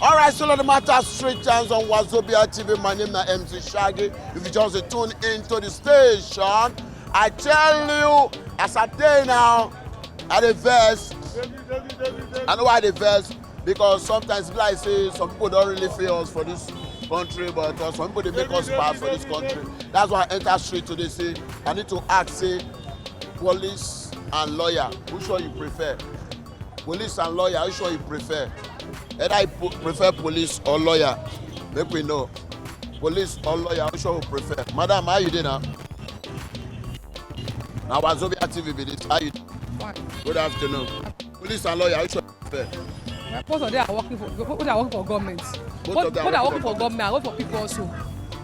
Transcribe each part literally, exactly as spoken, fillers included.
All right, so the matter street chance on Wazobia T V. My name is M C Shaggy. If you just tune into the station, I tell you, as I day now, I dey vex. I know why I dey vex, because sometimes e be like say some people don't really feel us for this country, but uh, some people dey make us pass for this country. That's why I enter street today. Say I need to ask, say, police and lawyer, which one you prefer? Police and lawyer, which one you prefer? Either you po- prefer police or lawyer, make we know. Police or lawyer, which one you prefer? Madam, how you doing now? Now, Wazobia T V be this. How you? Fine. Good afternoon. Police and lawyer, which one you prefer? Most of them are working for, both are working for government. Both of them are working for government. I work for people also.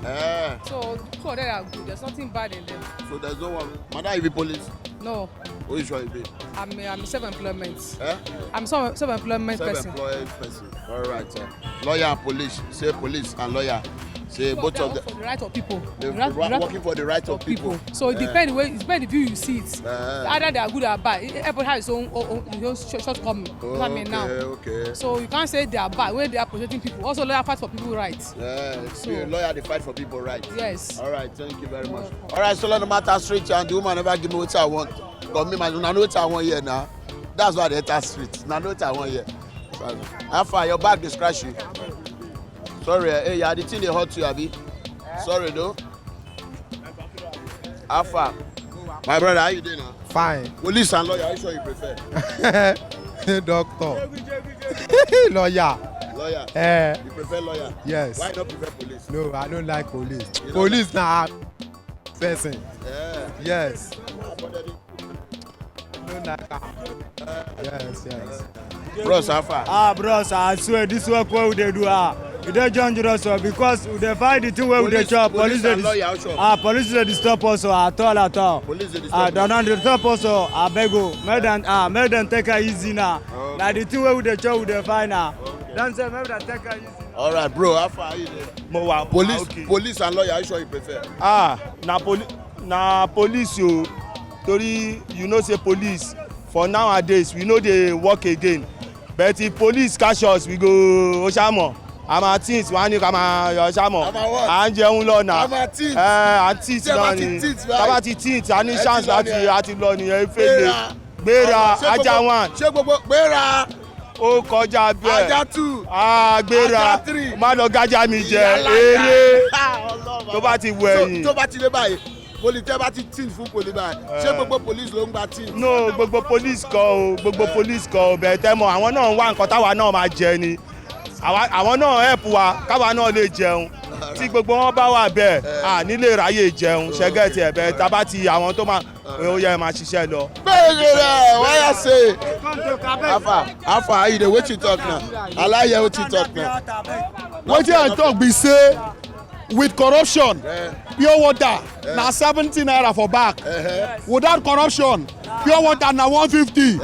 Eh. So two of them are good. There's nothing bad in them. So there's no one. Madam, you be police? No. Which one you be? I'm a, I'm a self-employment. Eh? I'm self self-employment person. Self-employed person. All right. Uh, lawyer and police. Say police and lawyer. Say both of them for the right of people. They working for the right of people. So it depends where, it depends the view you see it. Either they are good or bad. Everybody has his own, own, own, his own shortcoming. Okay, okay. So you can't say they are bad when they are protecting people. Also, lawyer fight for people rights. Yeah, so a lawyer dey fight for people rights. Yes. All right, thank you very much. All right, so let the matter straight and the woman never give me what I want. Come me, man, una know what I want here now. That's why they enter street. Una know what I want here. How far your back dey scratch you? Sorry, eh, hey, yeah, the thing dey hurt you, abi? Sorry, though. How far? My brother, how you doing now? Fine. Police and lawyer, which one you prefer? Doctor. Lawyer. Lawyer? Eh. You prefer lawyer? Yes. Why not prefer police? No, I don't like police. You don't police like na person. Yeah. Yes. No like am. Yes, yes. Bros, how far? Ah, bros, I swear, this work wey we dey do, ah, e dey dangerous, oh, because we dey find the thing wey we dey chop. Police and lawyer, how sure? Ah, police dey disturb us, oh, at all, at all. Police dey disturb us. Ah, dem no dey disturb us, oh, abeg, oh, make dem, ah, make dem take am easy now. Okay. Na the thing wey we dey chop, we dey find now. Okay. Dem say make dem take am easy. All right, bro, how far are you there? Mo wa police, okay. Police and lawyer, which one you prefer? Ah, na poli- na police o. Tori, you know say police for nowadays, we no dey work again. But if police catch us, we go, o ṣá mọ̀, our things, wọ́n á ní ká máa, o ṣá mọ̀, à ń jẹun lọ nà. Our things. Eh, our things náà ni. Tá bá ti things, a ní chance láti, a ti lọ nìyẹn, ìfẹ́lẹ̀. Gbéra, ajá one. Ṣé gbogbo gbéra? Ó kọjá bẹ́ẹ̀. Ajá two. Ah, gbéra. Ajá three. Má lọ gájá mi jẹ. Ìyá láyà. Eré. Ah, Ọlọ́run. Tó bá ti wọ ẹ̀yìn. So, tó bá ti dé báyìí, police tẹ́ bá ti tin fún police báyìí. Ṣé gbogbo police ló ń gba tin? No, gbogbo police kọ́ o, gbogbo police kọ́ o, bẹ́ẹ̀ tẹ́ mọ̀, àwọn náà ń wá nǹkan táwa náà máa jẹ ni. Àwa, àwọn náà help wa, káwa náà lè jẹun. Tí gbogbo wọn bá wà bẹ́ẹ̀, à ní lè ráyè jẹun. Ṣẹ́gẹ́tì ẹ̀ bẹ́ẹ̀, tá bá ti àwọn tó máa, ó yẹ máa ṣiṣẹ́ lọ. Gbẹ̀gẹ̀rẹ̀, wáyà ṣe. Afa, afa, how you dey? Wetin you talk now? Alaye, wetin you talk now? Wetin I talk be say, with corruption, pure water na seventy naira for bag. Without corruption, pure water na one fifty.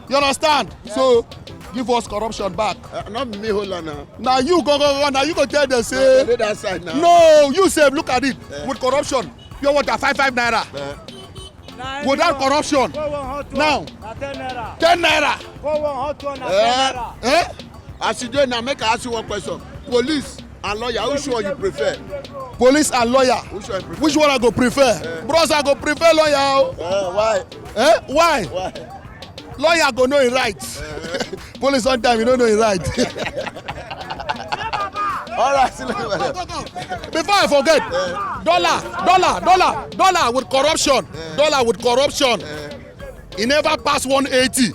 You understand? So, give us corruption back. Uh, not me, hold on now. Na you go, go, go, na you go tell them say. No, they dey that side now. No, you sef, look at it. With corruption, pure water five five naira. Without corruption, now ten naira. Go one hot one na ten naira. Eh? As you dey now, make I ask you one question. Police and lawyer, which one you prefer? Police and lawyer. Which one you prefer? Which one I go prefer? Bros, I go prefer lawyer o. Eh, why? Eh? Why? Why? Lawyer go know him right. Police sometimes you don't know him right. All right, see you later. Before I forget, dollar, dollar, dollar, dollar with corruption, dollar with corruption, e never pass one eighty.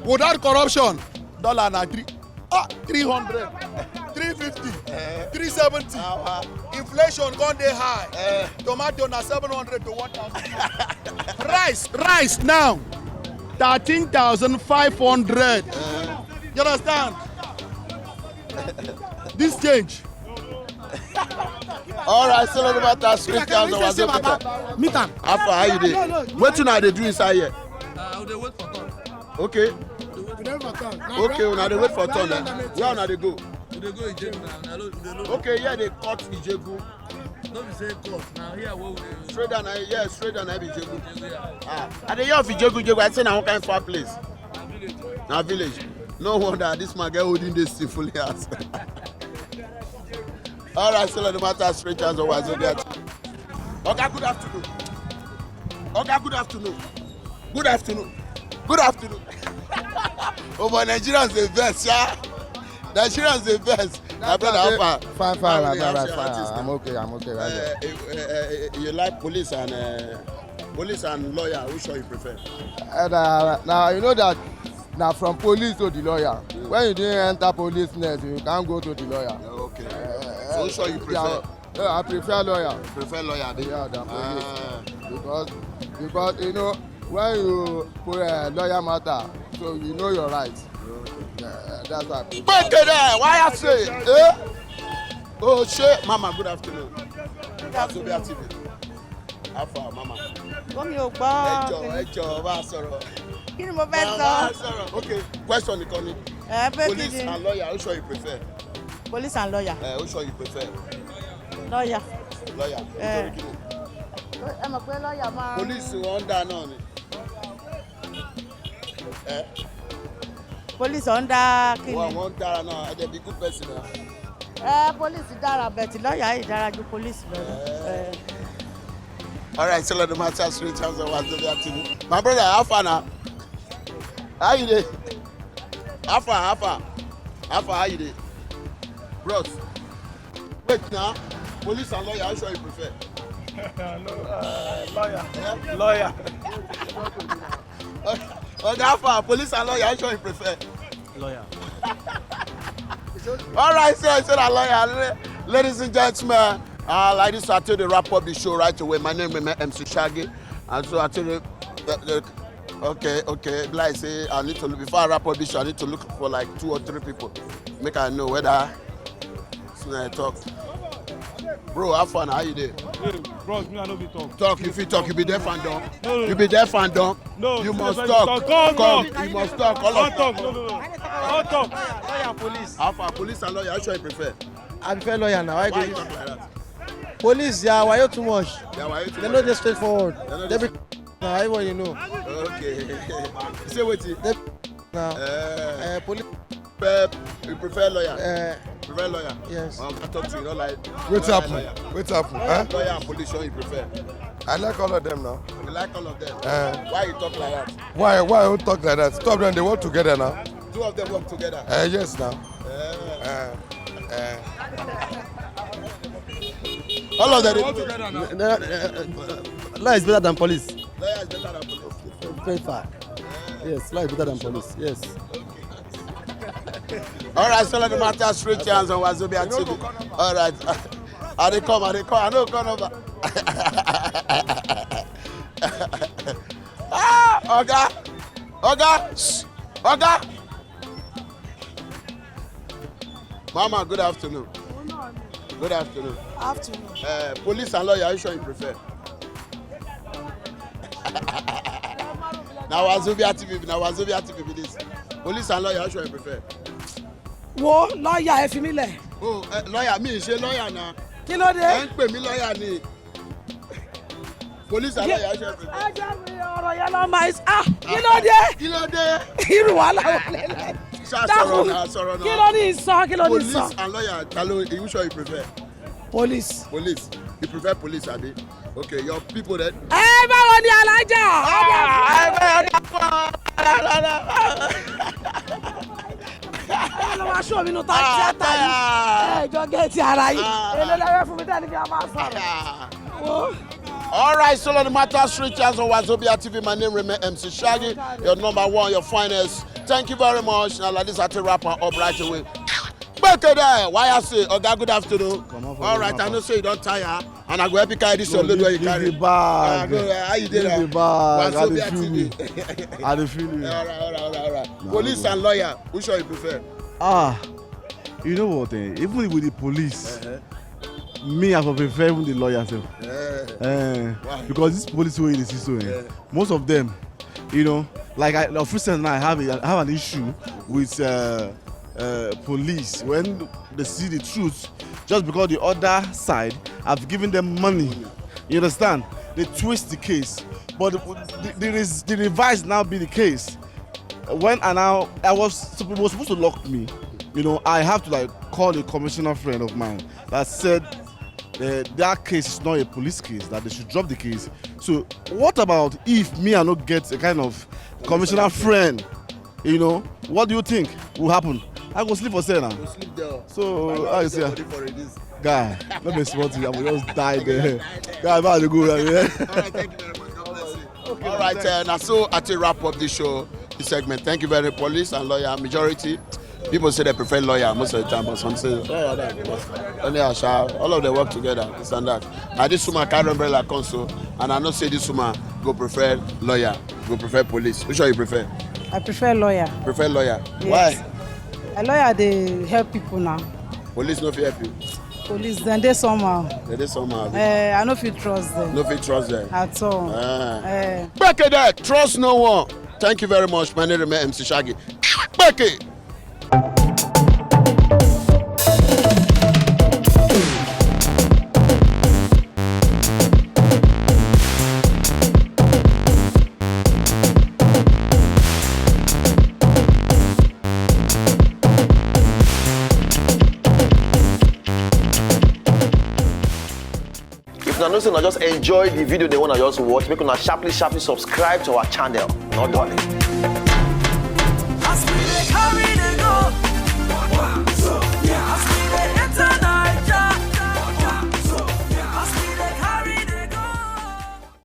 Without corruption, dollar na three, ah, three hundred, three fifty, three seventy. Inflation gone dey high. Tomato na seven hundred to one thousand. Rice, rice now, thirteen thousand five hundred. You understand? This change. All right, so no matter street council was open. Meet am. How far, how you dey? Wetin una dey do inside here? Uh, we dey wait for turn. Okay. We dey wait for turn. Okay, una dey wait for turn. Eh? Where una dey go? We dey go Ijebu now. Okay, here they cut Ijebu. No be say cut. Now here we dey. Straight down, eh, yeah, straight down, I be Ijebu. Ah, I dey hear of Ijebu, Ijebu. I say na one kind far place. Na village. No wonder this man get holding this thing fully house. All right, so no matter straight chance of Wazobia. Oga, good afternoon. Oga, good afternoon. Good afternoon. Good afternoon. Oh, but Nigerians dey vex, yeah. Nigerians dey vex. My brother, how far? Fine, fine, my brother, fine. I'm okay, I'm okay, right there. Uh, uh, uh, uh, you like police and uh, police and lawyer? Which one you prefer? And uh, now you know that now from police to the lawyer. Mm. When you didn't enter police next, you can't go to the lawyer. Okay. Uh, so which one you prefer? Yeah, I prefer lawyer. Prefer lawyer, abi? Yeah, than police. Ah. Because, because you know, when you put a lawyer matter, so you know your rights. Okay. Yeah, that's why I prefer. Gbẹ̀gẹ̀dẹ̀, why I say? Eh? Oh, shey, Mama, good afternoon. Good afternoon. Wazobia T V. How far, Mama? Wọ́n mi ò gbọ́. Ẹ jọ̀ọ́, ẹ jọ̀ọ́, bá a sọ̀rọ̀. Kí ni mo fẹ́ sọ? Bá a sọ̀rọ̀. Okay, question nìkan ni. Ẹ pé kí ni? Police and lawyer, which one you prefer? Police and lawyer. Eh, which one you prefer? Lawyer. Lawyer. Eh. Nítorí kí ni? Ẹ mọ̀ pé lawyer máa. Police wọn ń dá náà ni. Eh? Police ọ̀ ń dá kí ni? Wọ́n wọ́n ń dára náà, ẹ jẹ́ bí good person náà. Eh, police dára, but lawyer yìí dára ju police lọ. Eh. Eh. All right, so let the matter straight terms of Wazobia T V. My brother, how far now? How you dey? How far, how far? How far, how you dey? Bros, wait now. Police and lawyer, which one you prefer? No, uh, lawyer. Yeah? Lawyer. Okay, how far? Police and lawyer, which one you prefer? Lawyer. All right, so I said a lawyer. La-, ladies and gentlemen, uh, like this, I tell you to wrap up the show right away. My name is M C Shaggy, and so I tell you, the, the, okay, okay. Like I say, I need to look, before I wrap up this show, I need to look for like two or three people. Make I know whether so I talk. Bro, how far na? How you dey? Hey, bros, me, I no be talk. Talk, you fit talk, you be deaf and dumb. No, no. You be deaf and dumb. No, you must talk. Talk, talk, come, talk. You must talk. All of talk, no, no, no. All talk. Lawyer, police. How far? Police and lawyer, which one you prefer? I prefer lawyer now. Why you talk like that? Police, they are wayo too much. They are wayo too much. They no dey straightforward. They no dey. They be now, everyone you know. Okay. Say wetin? They now. Eh. Eh, police. Prefer, you prefer lawyer? Eh. Prefer lawyer? Yes. Um, I talk to you, not like. Wetin happen? Wetin happen? Lawyer and police, which one you prefer? I like all of them now. You like all of them? Eh. Why you talk like that? Why, why you talk like that? Two of them, they work together now. Two of them work together? Eh, yes now. Eh. Eh. Eh. All of them, they work together now. Lawyer is better than police. Lawyer is better than police. Very far. Yes, lawyer is better than police. Yes. All right, so let the matter straight chance on Wazobia T V. All right. I dey come, I dey come, I no come over. Ah, Oga, Oga, shh, Oga. Mama, good afternoon. Good afternoon. Afternoon. Uh, police and lawyer, which one you prefer? Na Wazobia T V, na Wazobia T V be this. Police and lawyer, which one you prefer? Wo lawyer, ẹ fi mí lẹ̀. Oh, eh, lawyer, mi ṣe lawyer na. Kí ló dé? Ẹ ń pè mí lawyer ni. Police and lawyer, which one you prefer? Ẹ jẹ́ mi ọ̀rọ̀ yẹn lọ máa ń, ah, kí ló dé? Kí ló dé? Irú wàhálà wà lẹ́lẹ̀. Ṣá sọ̀rọ̀ náà, sọ̀rọ̀ náà. Kí ló ní sọ? Kí ló ní sọ? Police and lawyer, ta ló, which one you prefer? Police. Police. You prefer police, abi? Okay, your people then. Ẹ báwo ni alájà? Ah, ẹ báwo ni? Ẹ lọ wá ṣó mi nù tá a ti ata yìí. Ẹ jọ gẹ̀ẹ́tì ara yìí. Èlò lẹ́yìn fún mi tẹ́lẹ̀ kí a máa sọ̀rọ̀. Wo. All right, so on the matter street chance on Wazobia T V. My name remain M C Shaggy, your number one, your finest. Thank you very much. Now, like this, I take wrap am up right away. Gbẹ̀kẹ̀dẹ̀, why I say, Oga, good afternoon. All right, I know say you don tire, and I go help you carry this your load wey you carry. Leave the bag. Ah, go, uh, how you dey now? Leave the bag. I dey feel me. I dey feel me. All right, all right, all right, all right. Police and lawyer, which one you prefer? Ah, You know what? Eh? Even with the police, me, I for prefer even the lawyer sef. Eh, because this police wey you dey see so, eh, most of them, you know, like I, of recent now, I have a, I have an issue with uh, uh, police when they see the truth, just because the other side have given them money. You understand? They twist the case, but the, the, the, res- the revise now be the case. When I now I was supp- was supposed to lock me, you know, I have to like call a commissioner friend of mine that said uh, that case is not a police case, that they should drop the case. So what about if me I no get a kind of commissioner friend? You know, what do you think will happen? I go sleep for cell now. Go sleep there. So how you say, guy? No be small thing. I will just die there. Guy, I dey go. Yeah. All right, thank you very much. God bless you. All right, uh, now so I take wrap up this show, this segment. Thank you very much, police and lawyer majority. People say they prefer lawyer most of the time, but some say oh, that, anyhow, sha, all of them work together. This and that. Now this woman carry umbrella come so, and I know say this woman go prefer lawyer, go prefer police. Which one you prefer? I prefer lawyer. Prefer lawyer. Yes. Why? A lawyer dey help people now. Police no fit help you. Police dem dey somehow. They dey somehow. Uh, I no fit trust them No fit trust them. At all. Ah. Uh, Back it there, trust no one. Thank you very much. My name is M C Shaggy. Back it. If una know say una just enjoy the video, the one I just watch, make una sharply sharply subscribe to our channel. No dulling.